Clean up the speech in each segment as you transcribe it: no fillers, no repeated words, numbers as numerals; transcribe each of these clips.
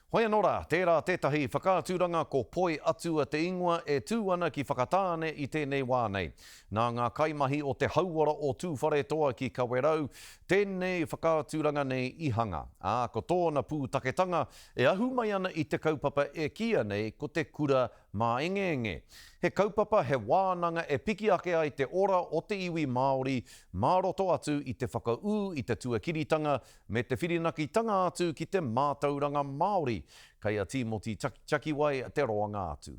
Hoi anō rā, tērā tētahi whakaaturanga ko Poi Atua te ingoa e tū ana ki Whakatāne i tēnei wā nei. Nā ngā kaimahi o te Hauora o Tūwharetoa ki Kawerau tēnei whakaaturanga nei i hanga, ā, ko tōna pūtaketanga e ahu mai ana i te kaupapa e kīia nei ko te Kura Māengeenge. He kaupapa, he wānanga e piki ake ai te ora o te iwi Māori mā roto atu i te whakaū i te tuakiritanga me te whirinakitanga atu ki te mātauranga Māori. Kei a Tīmoti Takiwai te roanga atu.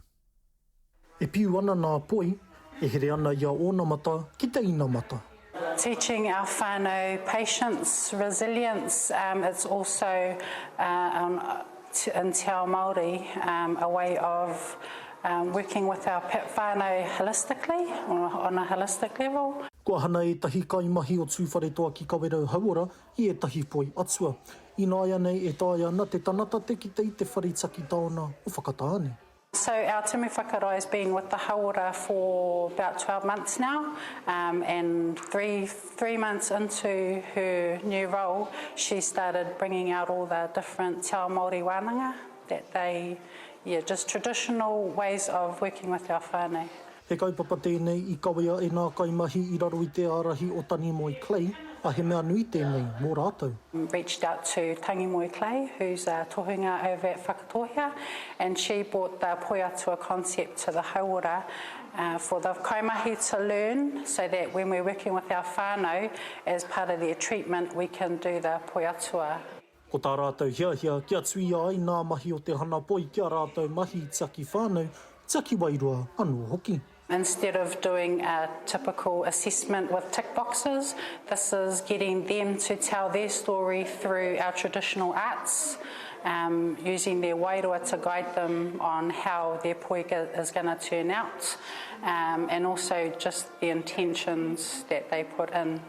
E piu ana nā poi, e here ana i a onamata ki te inamata. Teaching our whānau patience, resilience, um, it's also uh, on, in Te Ao Māori um, a way of um, working with our whānau holistically, on a holistic level. Kua hana ētahi kaimahi o Tūwharetoa ki Kawerau Hauora i ētahi poi atua. Ināianei e taea ana te tanata te kite i te whare tiaki taona o Whakatāne. So our Tumu Whakarae has been with the Hauora for about 12 months now um, and three, months into her new role she started bringing out all the different Te Ao Māori wānanga that they, yeah, just traditional ways of working with our whānau. He kaupapa tēnei i kawea e ngā kaimahi i raro i te ārahi o Tangimoe Clay, ā, he mea nui tēnei mō rātou. Reached out to Tangimoe Clay, who's a tohunga over at Whakatōhea, and she brought the Poi Atua concept to the hauora for the kaimahi to learn so that when we're working with our whānau as part of their treatment we can do the Poi Atua. Ko tā rātou hiahia kia tuia ai nā mahi o te hana poi ki a rātou mahi tiaki whānau, tiaki wairua anō hoki. Instead of doing a typical assessment with tick boxes, this is getting them to tell their story through our traditional arts, um, using their wairua to guide them on how their poi is going to turn out, um, and also just the intentions that they put in.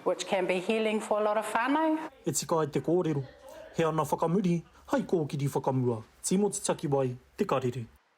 Which can be healing for a lot of whānau. E tika ai te kōrero, he ana whakamuri hai kōkiri whakamua. Tīmoti Takiwai, Te Karere.